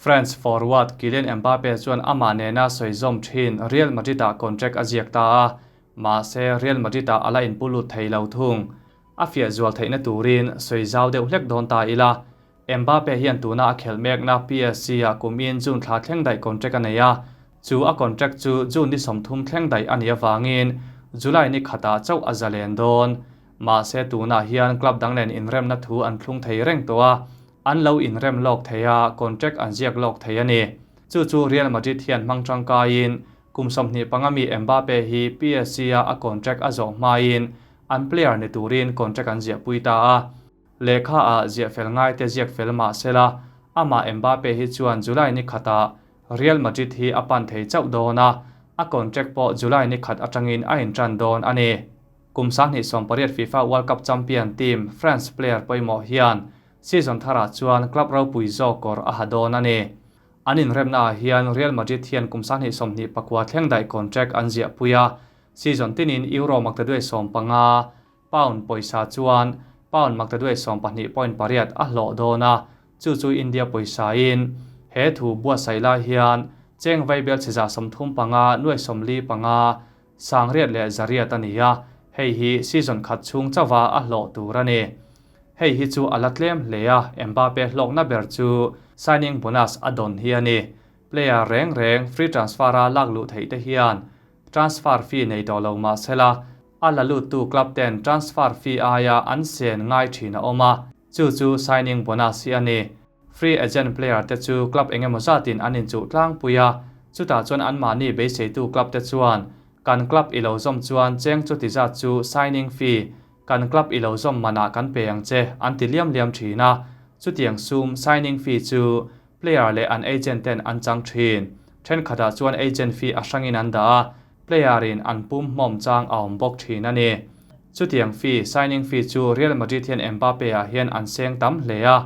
France forward Kylian Mbappe chuan amah nena sawi zawm thin Real Madrid-ah contract a ziak ta a, mahse Real Madrid-ah a la inpu lut thei lo thung. A fiah zual theihna turin sawi zau deuh hlek dawn ta ila, Mbappe hian tuna a khelh mekna PSG-ah kumin June thla thleng daih contract a nei a, chu a contract chu June ni 30 thleng daih a nih avangin July ni khatah chauh a zalen dawn. Mahse tunah hian club dang nen inremna thu an thlung thei reng tawh a, an lo inrem lawk thei a, contract an ziak lawk thei a ni. Chu chu Real Madrid hian hmang tangkaiin kum 25 mi Mbappe hi PSG-a a contract a zawh hmain an player ni turin contract an ziahpui ta a. Lehkha ah ziah fel ngai te ziak fel mah sela, amah Mbappe hi chuan July ni khatah Real Madrid hi a pan thei chauh dawn a, a contract pawh July ni khat atangin a intan dawn a ni. Kum 2018 FIFA World Cup champion team France player pawimawh hian season tharah chuan club ropui zawk kawr a ha dawn a ni. An inremna ah hian Real Madrid hian kum 2029 thleng daih contract an ziahpui a, season tinin Euro maktaduai 15, Pound pawisa chuan pound maktaduai 12.8 a hlawh dawn a, chu chu India pawisa in he thu buatsaih lai hian cheng vaibel chhiza 35 nuai 45 sangriat leh zariat a ni a, hei hi season khat chhung chauha a hlawh tur a ni. Hei hi chu a la tlem hle a, Mbappe hlawkna ber chu signing bonus a dawn hi a ni. Player reng reng free transfer a lak luh theih te hian transfer fee nei tawh lo mah sela, a la luttu club ten transfer fee aia an sen ngai thin a awm a, chu chu signing bonus hi a ni. Free agent player te chu club engemaw zatin an inchuh tlangpui a, chutah chuan anmahni beiseitu club te chuan kan club i lo zawm chuan cheng chuti zat chu signing fee kan club i lo zawm manah kan pe ang che an ti liam liam thin a, chutiang sum signing fee chu player leh an agent ten an chang thin. Thenkhatah chuan agent fee a hrangin an dah a, player in an pum hmawm chang a awm bawk thin a ni. Chutiang fee, signing fee chu Real Madrid hian Mbappe ah hian an seng tam hle a,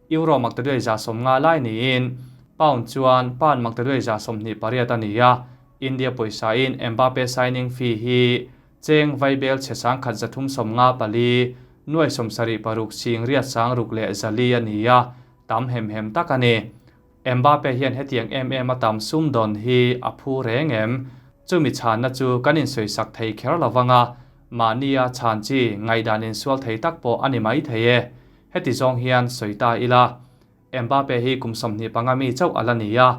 Euro maktaduai 150 lai niin pound chuan pound maktaduai 28 a ni a, India pawisa in Mbappe signing fee hi cheng vaibel chhe 1,354 nuai 76 sing riat sang ruk leh zali a ni a, tam hem hem tak a ni. Mbappe hian hetiang em em a tam sum dawn hi a phu reng em? Chumi chhanna chu kan insawisak thei kher lovanga, mahnia chhan chi ngaihdan insual thei tak pawh a ni mai thei e. Heti zawng hian sawi ta ila, Mbappe hi kum 25 mi chauh a la ni a,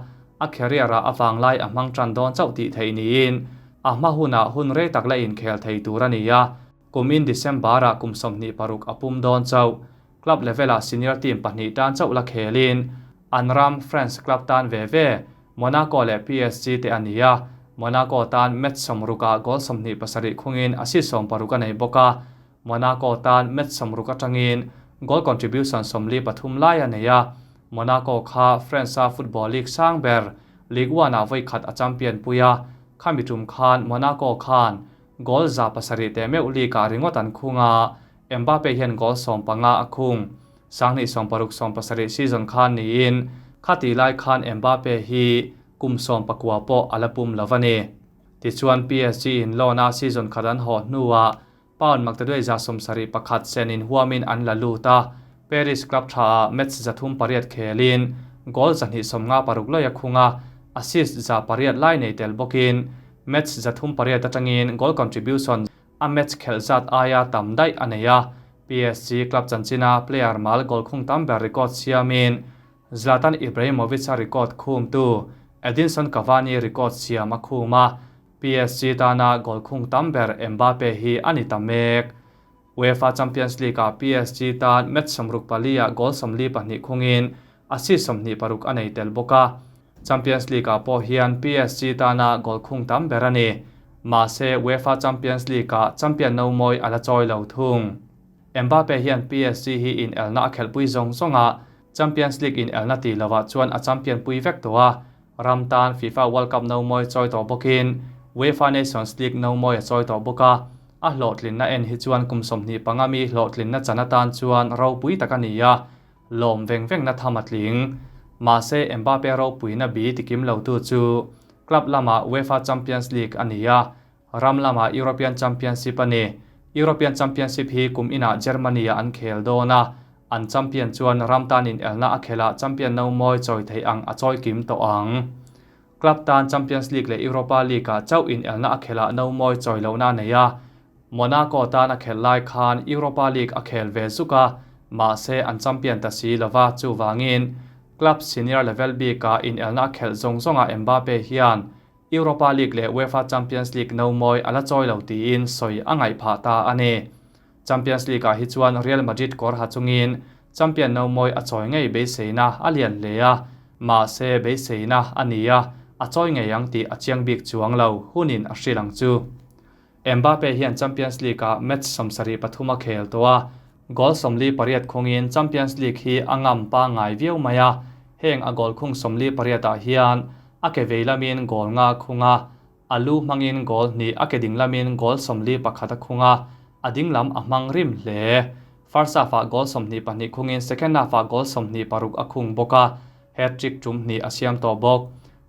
a career ah a vanglai a hmang tan dawn chauh tih theih niin a hma hunah hun rei tak la inkhel thei tur a ni a, kumin December ah kum 26 a pum dawn chauh. Club level ah senior team pahnih tan chauh la khelin an ram France club tan ve ve Monaco leh PSG te a ni a, Monaco tan match 60 ah goal 27 khungin assist 60 a nei bawk a, Monaco tan match 60 atangin goal contribution 43 lai a nei a, Monaco kha France a football league sang ber Ligue 1 ah voi khat a champion pui a, khami tum khan Monaco khan goal 700 te meuh league ah ringawt an khung a, Mbappe hian goal 15 a khung. 2016-17 season khan niin khati lai khan Mbappe hi kum 19 pawh a la pum lo a ni. Tichuan PSG in loan a season khat an haw hnuah pound maktaduai 71 sen in huamin an la lut a, Paris club tha ah match 308 khelin goal 256 loi a khung a, assist 800 lai nei tel bawkin match 308 atangin goal contribution a match khelh zat aia tam daih a nei a, PSG club chanchina player mal goal khung tam ber record siamin Zlatan Ibrahimovic a record khum tu Edinson Cavani record siam a khum a, PSG tana goal khung tam ber Mbappe hi a ni ta mek. UEFA Champions League ah PSG tan match 64 ah goal 42 khungin assist 26 a nei tel bawk a, Champions League ah pawh hian PSG tana goal khung tam ber a ni. Mahse UEFA Champions League ah champion no mawi a la chawi lo thung. Mbappe hian PSG hi in elna a khelhpui zawng zawng a, Champions League in elna ti lovah chuan a champion pui vek tawh a, ram tan FIFA World Cup no mawi chawi tawh bawkin UEFA Nations League no mawi a chawi tawh bawk a, a hlawhtlinna en hi chuan kum 25 mi hlawhtlinna chan atan chuan ropui tak a ni a, lawm veng veng na tham a tling. Mahse Mbappe ropui na bi tikim lo tu chu club lama UEFA Champions League a ni a, ram lama European Championship a ni. European Championship hi kum inah Germany ah an khel dawn a, An champion chuan ram tan inelna a khelh ah champion no mawi chawi theih ang a chawi kim tawh ang. Club tan Champions League leh Europa League ah chauh inelna a khelh ah no mawi chawi lohna a nei a. Monaco tan a khelh lai khan Europa League a khel ve zuk a, mahse an champion ta si lova, chuvangin club senior level bik ah inelna a khelh zawng zawng ah Mbappe hian Europa League leh UEFA Champions League no mawi a la chawi lo tiin sawi a ngaih phah ta a ni. Champions League ah hi chuan Real Madrid kawr ha chungin champion no mawi a chawi ngei beiseina a lian hle a, mahse beiseina a ni a, a chawi ngei ang tih a chiang bik chuang lo hunin a hrilh ang chu. Mbappe hian Champions League ah match 73 a khel tawh a, goal 48 khungin Champions League hi a ngam pangngai viau mai a, heng a goal khung 48 ah hian a ke vei lamin goal nga khung a, a lu hmangin goal hnih a ke ding lamin goal 41 a khung a, a ding lam a hmang rim hle. First half ah goal 22 khungin second half ah goal 26 a khung bawk a, hat-trick tum hnih a siam tawh bawk.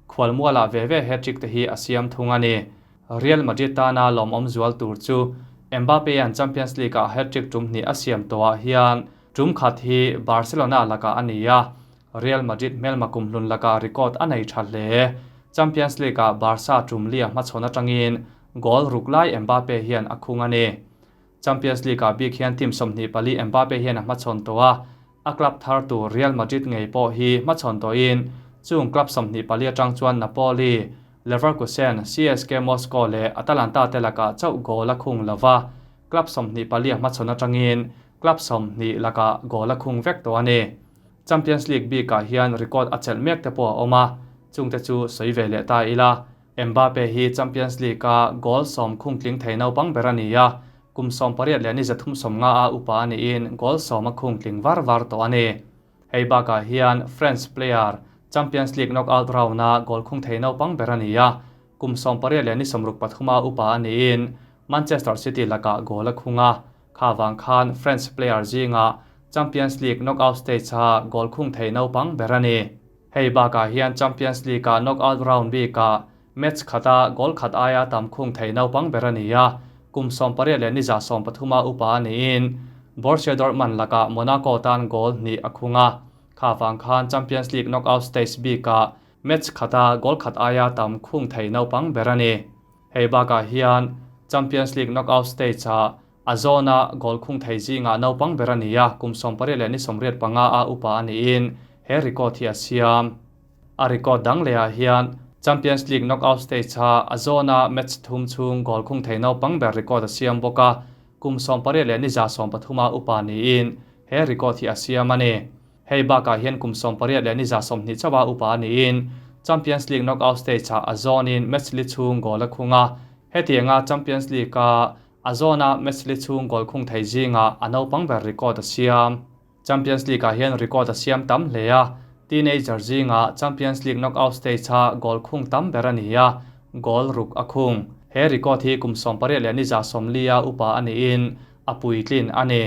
Khualmualah ve ve hat-trick te hi a siam thung a ni. Real Madrid tana lawmawm zual tur chu Mbappe-a'n Champions League-ah hat-trick tum hnih a siam tawhah hian tum khat hi Barcelona lakah a ni a, Real Madrid hmelma kumhlun lakah record a nei tha hle. Champions League-ah Barca tum li a hmachhawn atangin goal ruk lai Mbappe hian a khung a ni. Champions League-ah bik hian team 24 Mbappe hian a hmachhawn tawh a, a club thar tur Real Madrid ngei pawh hi hmachhawn tawhin chung club 24 atang chuan Napoli, Leverkusen, CSKA Moscow leh Atalanta te lakah chauh goal a khung lova, club 24 a hmachhawn atangin club 20 lakah goal a khung vek tawh a ni. Champions League bikah hian record a chelh mek te pawh a awm a, chungte chu sawi ve leh ta ila. Mbappe hi Champions League-a goal 10 khung tling thei naupang ber a ni a, kum 18 leh ni 350 a upa a niin goal 10 a khung tling var var tawh a ni. Hei bakah hian French player Champions League knockout round-a goal khung thei naupang ber a ni a, kum 18 leh ni 63 a upa a niin Manchester City lakah goal a khung a, kha vang khan French player zinga Champions League knockout stage-a goal khung thei naupang ber a ni. Hei bakah hian Champions League-a knockout round bikah match khata goal khat aia tam khung thei naupang ber a ni a, kum 18 leh ni 130 a upa a niin Borussia Dortmund lakah Monaco tan goal hnih a khung a, kha vang khan Champions League knockout stage bikah match khata goal khat aia tam khung thei naupang ber a ni. Hei bakah hian Champions League knockout stage-ah a zawna goal khung thei zingah naupang ber a ni a, kum 18 leh ni 85 a upa a niin he record hi a siam. A record dang lehah hian Champions League knockout stage-a a zawna match thum chhung goal khung thei naupang ber record a siam bawk a, kum 18 leh ni 130 a upa niin he record hi a siam a ni. Hei bakah hian kum 18 leh ni 120 chauha upa a niin Champions League knockout stage-ah a zawnin match li chhung goal a khung a, hetianga Champions League-a a zawna match li chhung goal khung thei zingah a naupang ber record a siam. Champions League-ah hian record a siam tam hle a, teenager zingah Champions League knockout stage-a goal khung tam ber a ni a, goal ruk a khung. He record hi kum 18 leh ni 140 a upa a niin a puitlin a ni.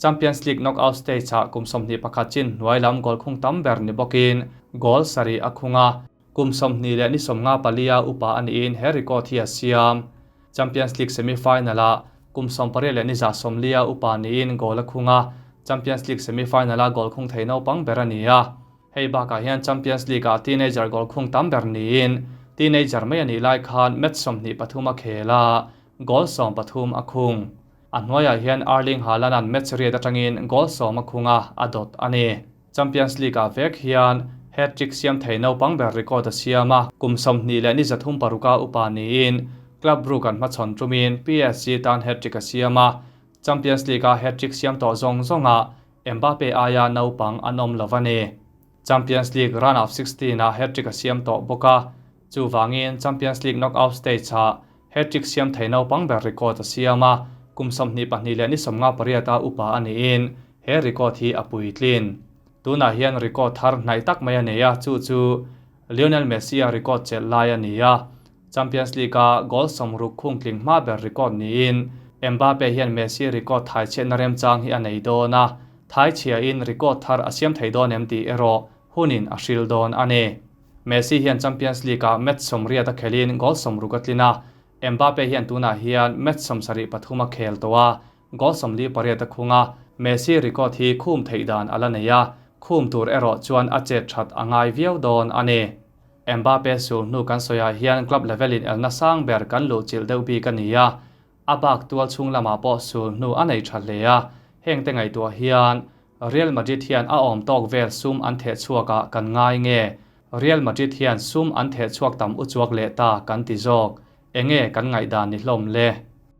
Champions League knockout stage-ah kum 21 chin hnuai lam goal khung tam ber ni bawkin goal sarih a khung a, kum 20 leh ni 54 a upa a niin he record hi a siam. Champions League semi-final-ah kum 18 leh ni 140 a upa niin goal a khung a, Champions League semi-final-a goal khung thei naupang ber a ni a. Hei bakah hian Champions League-ah teenager goal khung tam ber niin teenager mai a nih lai khan match 23 a khel a, goal 13 a khung. A hnuaiah hian Erling Haaland-a'n match riat atangin goal 10 a khung a, a dawt a ni. Champions League-ah vek hian hat-trick siam thei naupang ber record a siam a, kum 20 leh ni 36 a upa niin Club Brugge an hmachhawn tumin PSG tan hat-trick a siam a, Champions League-a hat-trick siam tawh zawng zawngah Mbappe aia naupang an awm lo a ni. Champions League round of 16-ah hat-trick a siam tawh bawk a, chuvangin Champions League knockout stage-ah hat-trick siam thei naupang ber record a siam a, kum 22 leh ni 58 a upa a niin he record hi a puitlin. Tunah hian record thar hnaih tak mai a nei a, chu chu Lionel Messi a record chelh lai a ni a, Champions League-a goal 60 khung tling hma ber record niin Mbappe hian Messi record thai chhiatna remchang hi a nei dawn a, thai chhiain record thar a siam thei dawn em tih erawh hunin a hril dawn a ni. Messi hian Champions League-ah match 80 a khelin goal 60 a tlin a, Mbappe hian tunah hian match 73 a khel tawh a, goal 48 a khung a. Messi record hi khum theih dan a la nei a, khum tur erawh chuan a chet that a ngai viau dawn a ni. Mbappe sul hnu kan sawiah hian club level in elna sang ber kan luhchilh deuh bik a ni a, a bak tual chhung lamah pawh sul hnu a nei tha hle a, hengte ngaihtuah hian Real Madrid hian a awm tawk vel sum an theh chhuakah kan ngai nge? Real Madrid hian sum an theh chhuak tam uchuak leh ta kan ti zawk. Enge kan ngaihdan ni hlawm le?